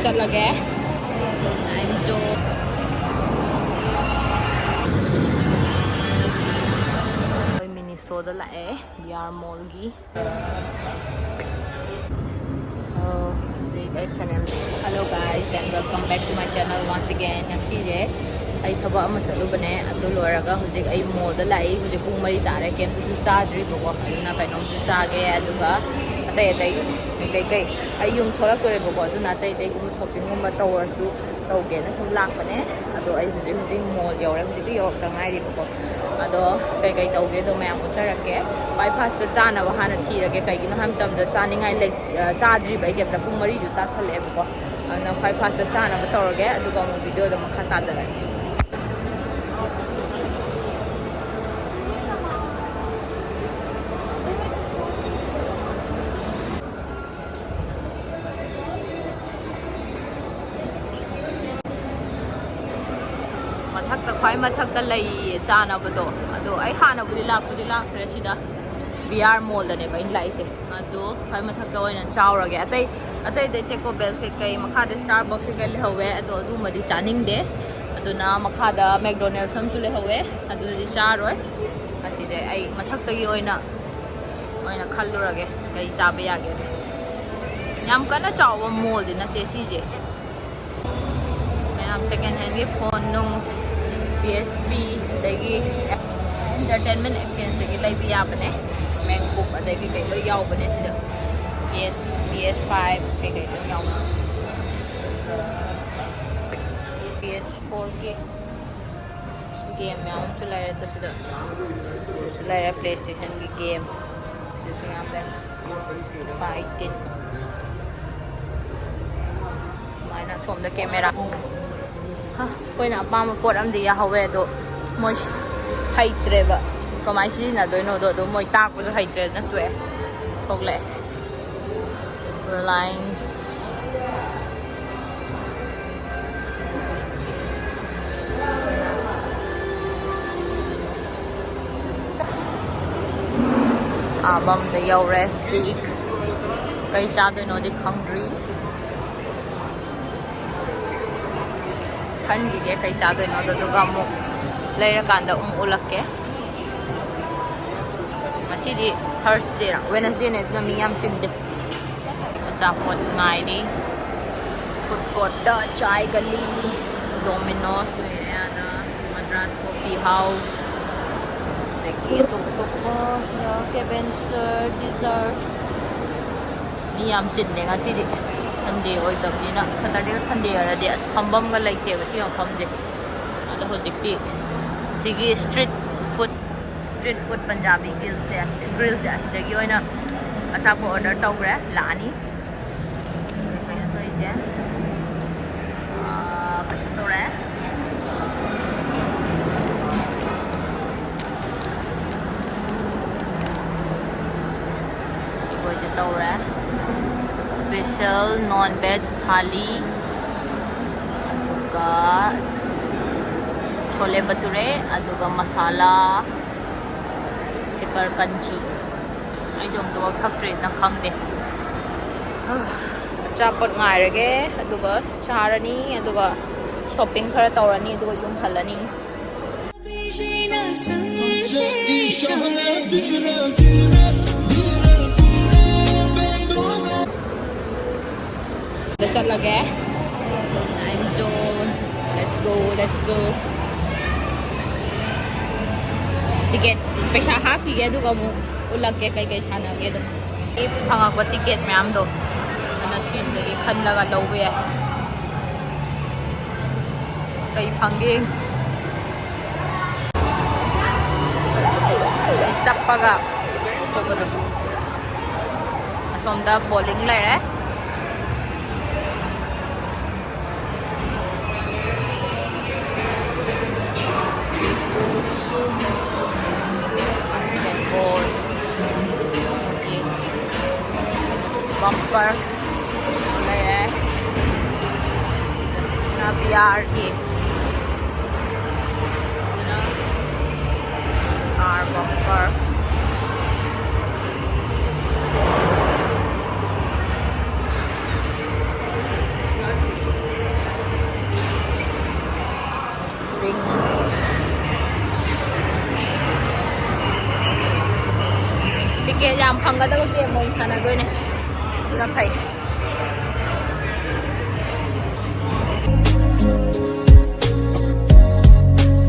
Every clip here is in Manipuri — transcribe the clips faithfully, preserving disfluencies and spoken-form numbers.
ꯆꯠꯂꯒꯦ꯫ ꯑꯩꯈꯣꯏ ꯃꯤꯅꯤꯁꯣꯗ ꯂꯥꯛꯑꯦ, ꯕꯤ ꯑꯥꯔ ꯃꯣꯜꯒꯤ꯫ ꯑꯣ, ꯍꯧꯖꯤꯛ ꯑꯩ channel. Hello guys and welcome back to my channel once again. ꯉꯁꯤꯁꯦ ꯑꯩ ꯊꯕꯛ ꯑꯃ ꯆꯠꯂꯨꯕꯅꯦ, ꯑꯗꯨ ꯂꯣꯏꯔꯒ ꯍꯧꯖꯤꯛ ꯑꯩ ꯃꯣꯜꯗ ꯂꯥꯛꯏ꯫ ꯍꯧꯖꯤꯛ ꯄꯨꯡ ꯃꯔꯤ ꯇꯥꯔꯦ, ꯀꯩꯝꯇꯁꯨ ꯆꯥꯗ꯭ꯔꯤꯕꯀꯣ, ꯑꯗꯨꯅ ꯀꯩꯅꯣꯝꯁꯨ ꯆꯥꯒꯦ, ꯑꯗꯨꯒ ꯑꯇꯩ ꯑꯇꯩ ꯀꯩꯀꯩ ꯑꯩ ꯌꯨꯝ ꯊꯣꯛꯂꯛꯇꯣꯔꯦꯕꯀꯣ, ꯑꯗꯨꯅ ꯑꯇꯩ ꯑꯇꯩꯒꯨꯝꯕ ꯁꯣꯄꯤꯡꯒꯨꯝꯕ ꯇꯧꯔꯁꯨ ꯇꯧꯒꯦꯅ ꯁꯨꯝ ꯂꯥꯛꯄꯅꯦ꯫ ꯑꯗꯣ ꯑꯩ ꯍꯧꯖꯤꯛ ꯍꯧꯖꯤꯛ ꯃꯣꯜ ꯌꯧꯔꯦ, ꯍꯧꯖꯤꯛꯇꯤ ꯌꯧꯔꯛꯇ ꯉꯥꯏꯔꯤꯕꯀꯣ꯫ ꯑꯗꯣ ꯀꯩꯀꯩ ꯇꯧꯒꯦꯗꯣ ꯃꯌꯥꯝ ꯎꯠꯆꯔꯛꯀꯦ꯫ ꯈ꯭ꯋꯥꯏ ꯐꯥꯔꯁꯇ ꯆꯥꯅꯕ ꯍꯥꯟꯅ ꯊꯤꯔꯒꯦ, ꯀꯩꯒꯤꯅꯣ ꯍꯥꯏꯕ ꯃꯇꯝꯗ ꯆꯥꯅꯤꯡꯉꯥꯏ ꯂꯩ꯫ ꯑ, ꯆꯥꯗ꯭ꯔꯤꯕ ꯑꯩ ꯀꯩꯝꯇ, ꯄꯨꯡ ꯃꯔꯤꯁꯨ ꯇꯥꯁꯜꯂꯛꯑꯦꯕꯀꯣ꯫ ꯑꯗꯨꯅ ꯈ꯭ꯋꯥꯏ ꯐꯥꯔꯁꯇ ꯆꯥꯅꯕ ꯇꯧꯔꯒꯦ, ꯑꯗꯨꯒ ꯑꯃꯨꯛ ꯚꯤꯗꯤꯑꯣꯗ ꯃꯈꯥ ꯇꯥꯖꯔꯛꯑꯒꯦ꯫ ꯃꯊꯛꯇ, ꯈ꯭ꯋꯥꯏ ꯃꯊꯛꯇ ꯂꯩꯌꯦ ꯆꯥꯅꯕꯗꯣ꯫ ꯑꯗꯣ ꯑꯩ ꯍꯥꯟꯅꯕꯨꯗꯤ ꯂꯥꯛꯄꯨꯗꯤ ꯂꯥꯛꯈ꯭ꯔꯦ ꯁꯤꯗ, ꯕꯤ ꯑꯥꯔ ꯃꯣꯜꯗꯅꯦꯕ ꯑꯩꯅ ꯂꯥꯛꯏꯁꯦ꯫ ꯑꯗꯣ ꯈ꯭ꯋꯥꯏ ꯃꯊꯛꯇ ꯑꯣꯏꯅ ꯆꯥꯎꯔꯒꯦ꯫ ꯑꯇꯩ ꯑꯇꯩ ꯑꯇꯩ ꯇꯦꯀꯣ ꯕꯦꯜꯁ ꯀꯩꯀꯩ, ꯃꯈꯥꯗ ꯁ꯭ꯇꯥꯔ ꯕꯛꯁ ꯀꯩꯀꯩ ꯂꯩꯍꯧꯋꯦ, ꯑꯗꯣ ꯑꯗꯨꯝꯕꯗꯤ ꯆꯥꯅꯤꯡꯗꯦ꯫ ꯑꯗꯨꯅ ꯃꯈꯥꯗ ꯃꯦꯛꯗꯣꯅꯦꯜꯁ ꯑꯃꯁꯨ ꯂꯩꯍꯧꯋꯦ, ꯑꯗꯨꯗꯗꯤ ꯆꯥꯔꯣꯏ꯫ ꯑꯁꯤꯗ ꯑꯩ ꯃꯊꯛꯇꯒꯤ ꯑꯣꯏꯅ ꯑꯣꯏꯅ ꯈꯜꯂꯨꯔꯒꯦ ꯀꯩ ꯆꯥꯕ ꯌꯥꯒꯦ꯫ ꯌꯥꯝ ꯀꯟꯅ ꯆꯥꯎꯕ ꯃꯣꯜꯗꯤ ꯅꯠꯇꯦ ꯁꯤꯁꯦ꯫ ꯃꯌꯥꯝ ꯁꯦꯀꯦꯟ ꯍꯦꯟꯒꯤ ꯐꯣꯟ ꯅꯨꯡ, ꯄꯤ ꯑꯦꯁ ꯄꯤ, ꯑꯗꯒꯤ ꯑꯦꯟꯇꯔꯇꯦꯟꯃꯦꯟ ꯑꯦꯛꯁꯆꯦꯟꯖꯇꯒꯤ ꯂꯩꯕ ꯌꯥꯕꯅꯦ꯫ ꯃꯦꯛꯕꯨꯛ ꯑꯗꯒꯤ ꯀꯩ ꯂꯣꯏ ꯌꯥꯎꯕꯅꯦ ꯁꯤꯗ꯫ P S, P S five ꯀꯩꯀꯩ ꯂꯣꯏ ꯌꯥꯎꯕꯅꯦ꯫ ꯄꯤ ꯑꯦꯁ ꯐꯣꯔꯒꯤ ꯒꯦꯝ ꯃꯌꯥꯝ ꯑꯃꯁꯨ ꯂꯩꯔꯦ꯫ ꯑꯗꯣ ꯁꯤꯗ ꯁꯤꯗꯁꯨ ꯂꯩꯔꯦ, ꯄ꯭ꯂꯦ ꯁ꯭ꯇꯦꯁꯟꯒꯤ ꯒꯦꯝ꯫ ꯁꯤꯗꯁꯨ ꯃꯌꯥꯝ ꯂꯩꯔꯦ꯫ ꯐꯥꯏꯚ ꯇꯤꯟ꯫ ꯁꯨꯃꯥꯏꯅ ꯁꯣꯝꯗ ꯀꯦꯃꯦꯔꯥ꯫ ꯍꯥ, ꯑꯩꯈꯣꯏꯅ ꯑꯄꯥꯝꯕ ꯄꯣꯠ ꯑꯃꯗꯤ ꯌꯥꯍꯧꯋꯦ, ꯑꯗꯣ ꯃꯣꯏ ꯍꯩꯇ꯭ꯔꯦꯕ ꯀꯃꯥꯏꯅ ꯁꯤꯖꯤꯟꯅꯗꯣꯏꯅꯣꯗꯣ꯫ ꯑꯗꯣ ꯃꯣꯏ ꯇꯥꯛꯄꯁꯨ ꯍꯩꯇ꯭ꯔꯦꯗꯅ ꯇꯣꯛꯑꯦ꯫ ꯊꯣꯛꯂꯛꯑꯦ꯫ ꯔꯤꯂꯥꯏꯟꯁ꯫ ꯆꯥꯐꯝꯗ ꯌꯧꯔꯦ ꯍꯧꯖꯤꯛ꯫ ꯀꯩ ꯆꯥꯗꯣꯏꯅꯣꯗꯤ ꯈꯪꯗ꯭ꯔꯤ꯫ ꯈꯟꯈꯤꯒꯦ ꯀꯩ ꯆꯥꯗꯣꯏꯅꯣꯗꯣ, ꯑꯗꯨꯒ ꯑꯃꯨꯛ ꯂꯩꯔꯀꯥꯟꯗ ꯑꯃꯨꯛ ꯎꯠꯂꯛꯀꯦ꯫ ꯉꯁꯤꯗꯤ ꯊꯔꯁꯗꯦꯔꯥ ꯋꯦꯅꯁꯗꯦꯅꯦ, ꯑꯗꯨꯅ ꯃꯤ ꯌꯥꯝ ꯆꯤꯟꯗꯦ꯫ ꯑꯆꯥꯄꯣꯠ ꯉꯥꯏꯔꯤ꯫ ꯐꯨꯗ ꯀꯣꯔꯠꯇ ꯆꯥꯏ ꯒꯂꯤ, ꯗꯣꯃꯤꯅꯣꯁ ꯂꯩꯔꯦ ꯑꯗ, ꯃꯗ꯭ꯔꯥꯁ ꯀꯣꯐꯤ ꯍꯥꯎꯁ, ꯑꯗꯒꯤ ꯑꯇꯣꯞ ꯑꯇꯣꯞꯄ ꯁꯤꯅ ꯀꯦꯕꯦꯟꯁꯇꯔ ꯗꯤꯖꯔꯠ꯫ ꯃꯤ ꯌꯥꯝ ꯆꯤꯟꯗꯦ ꯉꯁꯤꯗꯤ, ꯁꯟꯗꯦ ꯑꯣꯏꯗꯕꯅꯤꯅ꯫ ꯁꯇꯔꯗꯦꯒ ꯁꯟꯗꯦꯒꯗꯤ ꯑꯁ ꯐꯝꯐꯝꯒ ꯂꯩꯇꯦꯕ ꯁꯤ ꯃꯐꯝꯁꯦ꯫ ꯑꯗꯣ ꯍꯧꯖꯤꯛꯇꯤ ꯁꯤꯒꯤ street food, street food Punjabi ꯒ꯭ꯔꯤꯜꯁꯦ, ꯒ꯭ꯔꯤꯜꯁꯦ ꯑꯁꯤꯗꯒꯤ ꯑꯣꯏꯅ ꯑꯆꯥꯄꯣꯠ ꯑꯣꯔꯗꯔ ꯇꯧꯈ꯭ꯔꯦ, ꯂꯥꯛꯑꯅꯤ꯫ ꯀꯩꯅꯣ ꯇꯧꯔꯤꯁꯦ, ꯑꯥ, ꯀꯩꯅꯣ ꯇꯧꯔꯦ꯫ ꯁꯤꯈꯣꯏꯁꯦ ꯇꯧꯔꯦ꯫ ꯁ꯭ꯄꯦꯁꯦꯜ ꯅꯣꯟ ꯚꯦꯖ ꯊꯥꯂꯤ, ꯑꯗꯨꯒ ꯁꯣꯂꯦ ꯕꯇꯨꯔꯦ, ꯑꯗꯨꯒ ꯃꯁꯥꯂꯥ, ꯁꯤꯀꯔ ꯀꯟꯆꯤ꯫ ꯑꯩꯗꯣ ꯑꯝꯇꯐꯥꯎ ꯊꯛꯇ꯭ꯔꯤ, ꯅꯪ ꯈꯪꯗꯦ꯫ ꯑꯆꯥꯄꯣꯠ ꯉꯥꯏꯔꯒꯦ, ꯑꯗꯨꯒ ꯆꯥꯔꯅꯤ, ꯑꯗꯨꯒ ꯁꯣꯞꯄꯤꯡ ꯈꯔ ꯇꯧꯔꯅꯤ, ꯑꯗꯨꯒ ꯌꯨꯝ ꯍꯜꯂꯅꯤ꯫ ꯗ ꯆꯠꯂꯒꯦ꯫ Time zone. Let's go, let's go. Ticket ꯄꯩꯁꯥ ꯍꯥꯞꯈꯤꯒꯦ, ꯑꯗꯨꯒ ꯑꯃꯨꯛ ꯎꯠꯂꯛꯀꯦ ꯀꯩꯀꯩ ꯁꯥꯟꯅꯒꯦꯗꯣ꯫ ꯐꯪꯉꯛꯄ ꯇꯤꯀꯦꯠ ꯃꯌꯥꯝꯗꯣ ꯑꯗꯨꯅ ꯁꯤꯁꯤꯗꯒꯤ ꯈꯜꯂꯒ ꯂꯧꯕ ꯌꯥꯏ꯫ ꯀꯩ ꯐꯪꯒꯦ ꯌꯦꯡꯁꯤ꯫ ꯆꯞꯄꯒ ꯇꯧꯕꯗꯣ꯫ ꯑꯁꯣꯝꯗ ꯕꯣꯂꯤꯡ ꯂꯩꯔꯦ꯫ Basketball. Bumper ꯂꯩꯔꯦ꯫ ꯁꯤꯅ ꯕꯤ ꯑꯥꯔꯒꯤ꯫ ꯁꯤꯅ ꯀꯥꯔ ꯕꯝꯄꯔ꯫ ꯇꯤꯀꯦꯠ ꯌꯥꯝ ꯐꯪꯒꯗꯕ ꯒꯦꯝ ꯑꯣꯏꯅ ꯁꯥꯟꯅꯗꯣꯏꯅꯦ꯫ ꯑꯗꯨꯅ ꯐꯩ꯫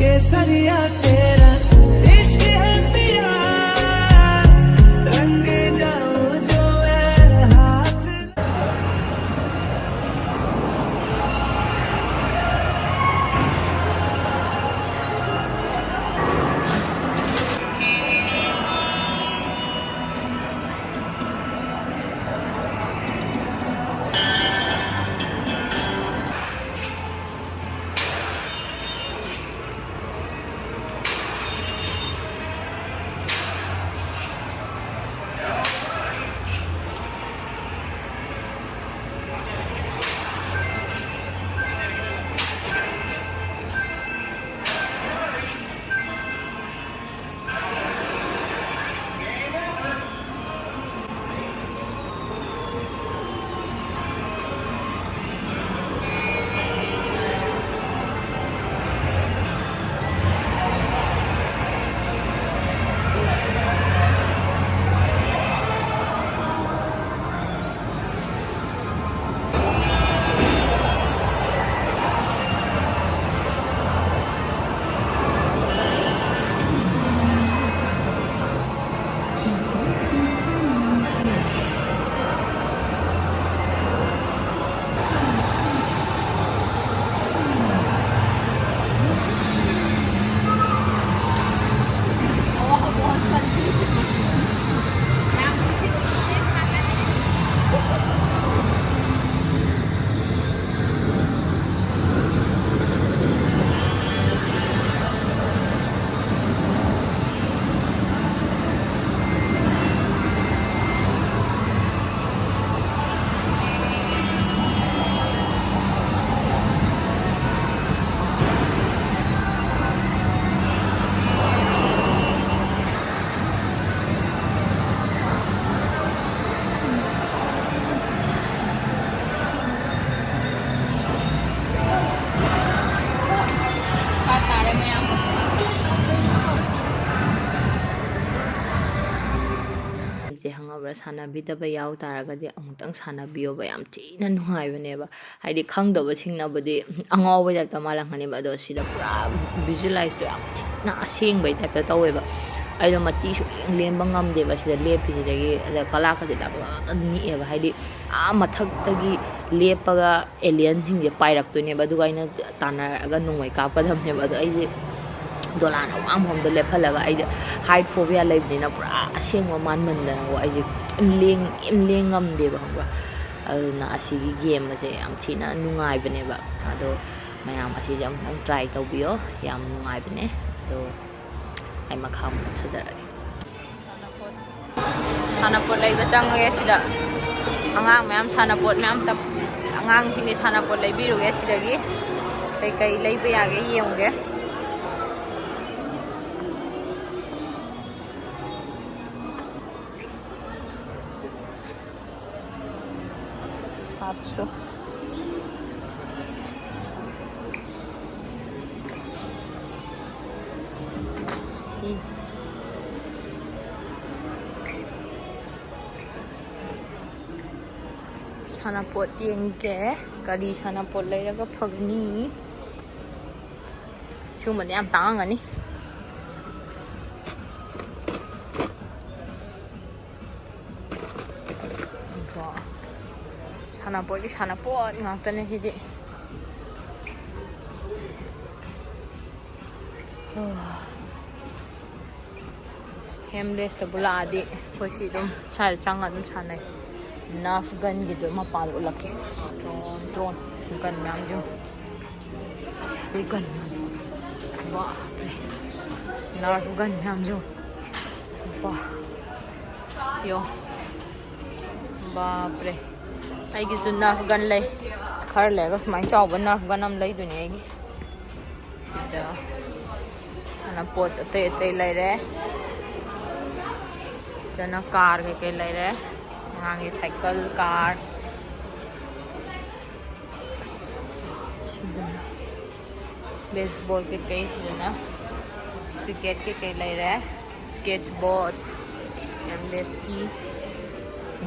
केसरिया तेरा इश्क है पिया, रंग जाऊं जो मैं हाथ। ꯁꯥꯟꯅꯕꯤꯗꯕ ꯌꯥꯎ ꯇꯥꯔꯒꯗꯤ ꯑꯃꯨꯛꯇꯪ ꯁꯥꯟꯅꯕꯤꯌꯣꯕ, ꯌꯥꯝ ꯊꯤꯅ ꯅꯨꯡꯉꯥꯏꯕꯅꯦꯕ꯫ ꯍꯥꯏꯗꯤ ꯈꯪꯗꯕꯁꯤꯡꯅꯕꯨꯗꯤ ꯑꯉꯥꯎꯕ ꯇꯥꯏꯞꯇ ꯃꯥꯜꯂꯝꯒꯅꯦꯕ, ꯑꯗꯣ ꯁꯤꯗ ꯄꯨꯔꯥ ꯚꯤꯖꯨꯑꯦꯂꯥꯏꯁꯇꯣ ꯌꯥꯝ ꯊꯤꯅ ꯑꯁꯦꯡꯕꯩ ꯇꯥꯏꯞꯇ ꯇꯧꯋꯦꯕ꯫ ꯑꯩꯗꯣ ꯃꯆꯤ ꯁꯨꯛꯂꯦꯡ ꯂꯦꯡꯕ ꯉꯝꯗꯦꯕ ꯁꯤꯗ ꯂꯦꯞꯄꯤꯁꯤꯗꯒꯤ꯫ ꯑꯗ ꯀꯂꯥꯀꯁꯦ ꯗꯛ ꯗꯛ ꯅꯤꯛꯑꯦꯕ, ꯍꯥꯏꯗꯤ ꯑꯥ ꯃꯊꯛꯇꯒꯤ ꯂꯦꯞꯄꯒ ꯑꯦꯂꯤꯌꯟꯁꯤꯡꯁꯦ ꯄꯥꯏꯔꯛꯇꯣꯏꯅꯦꯕ, ꯑꯗꯨꯒ ꯑꯩꯅ ꯇꯥꯟꯅꯔꯛꯑꯒ ꯅꯣꯡꯃꯩ ꯀꯥꯞꯀꯗꯕꯅꯦꯕ꯫ ꯑꯗꯣ ꯑꯩꯁꯦ ꯗꯣꯂꯥꯟ ꯑꯋꯥꯡꯕ ꯑꯃꯗ ꯂꯦꯞꯍꯜꯂꯒ, ꯑꯩꯁꯦ ꯍꯥꯏꯠ ꯐꯣꯕꯤꯌꯥ ꯂꯩꯕꯅꯤꯅ ꯄꯨꯔꯥ ꯑꯁꯦꯡꯕ ꯃꯥꯟꯃꯟꯗꯅꯀꯣ, ꯑꯩꯁꯦ ꯀꯩꯝ ꯂꯦꯡ ꯀꯩꯝ ꯂꯦꯡ ꯉꯝꯗꯦꯕ, ꯈꯪꯕ꯭ꯔꯥ? ꯑꯗꯨꯅ ꯑꯁꯤꯒꯤ ꯒꯦꯝ ꯑꯁꯦ ꯌꯥꯝ ꯊꯤꯅ ꯅꯨꯡꯉꯥꯏꯕꯅꯦꯕ꯫ ꯑꯗꯣ ꯃꯌꯥꯝ ꯑꯁꯤꯁꯦ ꯑꯃꯨꯛꯇꯪ ꯇ꯭ꯔꯥꯏ ꯇꯧꯕꯤꯌꯣ, ꯌꯥꯝ ꯅꯨꯡꯉꯥꯏꯕꯅꯦ꯫ ꯑꯗꯣ ꯑꯩ ꯃꯈꯥ ꯑꯃꯨꯛ ꯆꯠꯊꯖꯔꯛꯑꯒꯦ꯫ ꯁꯥꯟꯅꯄꯣꯠ ꯂꯩꯕ ꯆꯪꯉꯒꯦ ꯁꯤꯗ꯫ ꯑꯉꯥꯡ ꯃꯌꯥꯝ ꯁꯥꯟꯅꯄꯣꯠ ꯃꯌꯥꯝ ꯇꯞ-, ꯑꯉꯥꯡꯁꯤꯡꯒꯤ ꯁꯥꯟꯅꯄꯣꯠ ꯂꯩꯕꯤꯔꯨꯒꯦ ꯁꯤꯗꯒꯤ꯫ ꯀꯩꯀꯩ ꯂꯩꯕ ꯌꯥꯒꯦ ꯌꯦꯡꯉꯨꯒꯦ꯫ ꯍꯥꯞꯁꯨ꯫ ꯁꯤ꯫ ꯁꯥꯟꯅꯄꯣꯠ ꯌꯦꯡꯒꯦ꯫ ꯀꯔꯤ ꯁꯥꯟꯅꯄꯣꯠ ꯂꯩꯔꯒ ꯐꯒꯅꯤ? ꯁꯤꯒꯨꯝꯕꯗꯤ ꯌꯥꯝ ꯇꯥꯡꯉꯝꯒꯅꯤ꯫ ꯀꯣ, ꯁꯥꯟꯅꯄꯣꯠꯀꯤ ꯁꯥꯟꯅꯄꯣꯠ ꯉꯥꯛꯇꯅꯦ ꯁꯤꯗꯤ꯫ ꯍꯦꯝꯂꯦꯁꯇꯕꯨ ꯂꯥꯛꯑꯗꯤ ꯑꯩꯈꯣꯏ ꯁꯤ ꯑꯗꯨꯝ ꯁ꯭ꯋꯥꯏꯗ ꯆꯪꯉ ꯑꯗꯨꯝ ꯁꯥꯟꯅꯩ꯫ ꯅꯥꯔꯐ ꯒꯟꯒꯤꯗꯣ ꯃꯄꯥꯟꯗ ꯎꯠꯂꯛꯀꯦ꯫ ꯗ꯭ꯔꯣꯟ, ꯗ꯭ꯔꯣꯟ ꯒꯟ ꯃꯌꯥꯝꯁꯨ꯫ ꯁꯤ ꯒꯟ ꯃꯌꯥꯝ꯫ ꯕꯥꯞꯔꯦ꯫ ꯅꯥꯔꯐ ꯒꯟ ꯃꯌꯥꯝꯁꯨ꯫ ꯕꯥ꯫ ꯌꯣ꯫ ꯕꯥꯞꯔꯦ꯫ ꯑꯩꯒꯤꯁꯨ ꯅꯥꯔꯐ ꯒꯟ ꯂꯩ꯫ ꯈꯔ ꯂꯩꯔꯒ ꯁꯨꯃꯥꯏꯅ ꯆꯥꯎꯕ ꯅꯥꯔꯐ ꯒꯟ ꯑꯃ ꯂꯩꯗꯣꯏꯅꯦ ꯑꯩꯒꯤ꯫ ꯁꯤꯗ ꯁꯥꯟꯅꯄꯣꯠ ꯑꯇꯩ ꯑꯇꯩ ꯂꯩꯔꯦ꯫ ꯁꯤꯗꯅ ꯀꯥꯔ ꯀꯩꯀꯩ ꯂꯩꯔꯦ꯫ ꯑꯉꯥꯡꯒꯤ ꯁꯥꯏꯀꯜ, ꯀꯥꯔ꯫ ꯁꯤꯗꯅ ꯕꯦꯁꯕꯣꯜ ꯀꯩꯀꯩ, ꯁꯤꯗꯅ ꯀ꯭ꯔꯤꯀꯦꯠ ꯀꯩꯀꯩ ꯂꯩꯔꯦ꯫ ꯁ꯭ꯀꯦꯠꯁ ꯕꯣꯔꯗ, ꯑꯦꯝꯂꯦꯁꯀꯤ꯫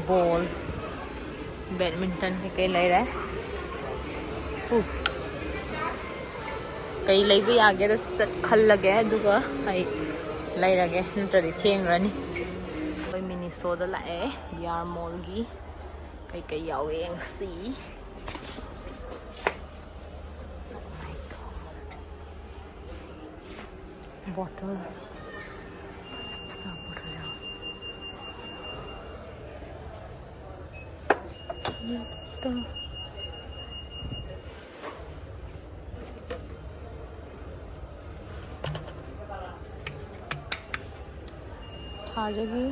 ꯕꯣꯜ, ꯕꯦꯗꯃꯤꯟꯇꯟ ꯀꯩꯀꯩ ꯂꯩꯔꯦ꯫ ꯎꯐ꯫ ꯀꯩ ꯂꯩꯕ ꯌꯥꯒꯦꯗ ꯆꯠ ꯈꯜꯂꯒꯦ, ꯑꯗꯨꯒ ꯑꯩ ꯂꯩꯔꯒꯦ, ꯅꯠꯇ꯭ꯔꯗꯤ ꯊꯦꯡꯈ꯭ꯔꯅꯤ꯫ ꯑꯩꯈꯣꯏ ꯃꯤꯅꯤꯁꯣꯗ ꯂꯥꯛꯑꯦ, ꯕꯤ ꯑꯥꯔ ꯃꯣꯜꯒꯤ ꯀꯩꯀꯩ ꯌꯥꯎꯋꯦ ꯌꯦꯡꯁꯤ꯫ ꯕꯣꯇꯜ, ꯐꯖ ꯐꯖꯕ ꯕꯣꯇꯜ ꯌꯥꯎꯋꯦ꯫ ꯊꯥꯖꯒꯤ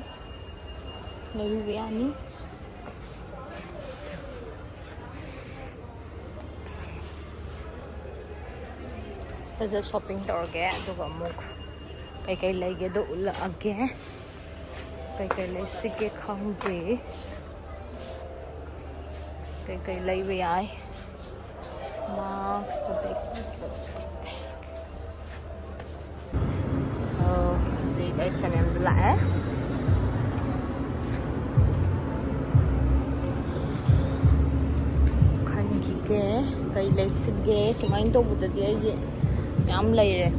ꯂꯩꯕꯤꯕ ꯌꯥꯅꯤ꯫ ꯐꯖ ꯁꯣꯞꯄꯤꯡ ꯇꯧꯔꯒꯦ, ꯑꯗꯨꯒ ꯑꯃꯨꯛ ꯀꯩꯀꯩ ꯂꯩꯒꯦꯗꯣ ꯎꯠꯂꯛꯑꯒꯦ꯫ ꯀꯩꯀꯩ ꯂꯩꯁꯤꯒꯦ ꯈꯪꯗꯦ꯫ ꯀꯩꯀꯩ ꯂꯩꯕ ꯌꯥꯏ? ꯃꯥꯁꯛ, ꯑꯣ, ꯍꯧꯖꯤꯛ ꯑꯩ ꯁꯦꯅꯦꯝꯗ ꯂꯥꯛꯑꯦ꯫ ꯈꯟꯈꯤꯒꯦ꯫ ꯀꯩ ꯂꯩꯁꯤꯒꯦ? ꯁꯨꯃꯥꯏꯅ ꯇꯧꯕꯗꯗꯤ ꯑꯩꯒꯤ ꯃꯌꯥꯝ ꯂꯩꯔꯦ꯫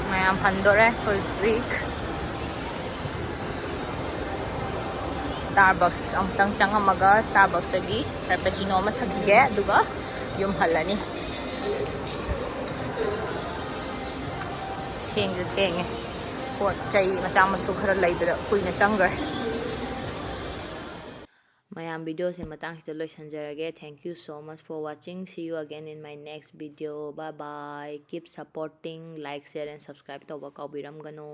ꯃꯌꯥꯝ ꯍꯟꯗꯣꯔꯦ ꯍꯧꯖꯤꯛ꯫ Starbucks ꯑꯃꯨꯛꯇꯪ ꯆꯪꯉꯝꯃꯒ Starbucksꯇꯒꯤ cappuccino ꯑꯃ ꯊꯛꯈꯤꯒꯦ, ꯑꯗꯨꯒ ꯌꯨꯝ ꯍꯜꯂꯅꯤ꯫ ꯊꯦꯡꯁꯨ ꯊꯦꯡꯉꯦ꯫ ꯄꯣꯠ ꯆꯩ ꯃꯆꯥ ꯃꯁꯨ ꯈꯔ ꯂꯩꯕꯗ ꯀꯨꯏꯅ ꯆꯪꯈ꯭ꯔꯦ꯫ ꯃꯌꯥꯝ, videoꯁꯦ ꯃꯇꯥꯡꯁꯤꯗ ꯂꯣꯏꯁꯤꯟꯖꯔꯒꯦ꯫ Thank you so much for watching. See you again in my next video. Bye bye. Keep supporting. Like, share and subscribe ꯇꯧꯕ ꯀꯥꯎꯕꯤꯔꯝꯒꯅꯨ꯫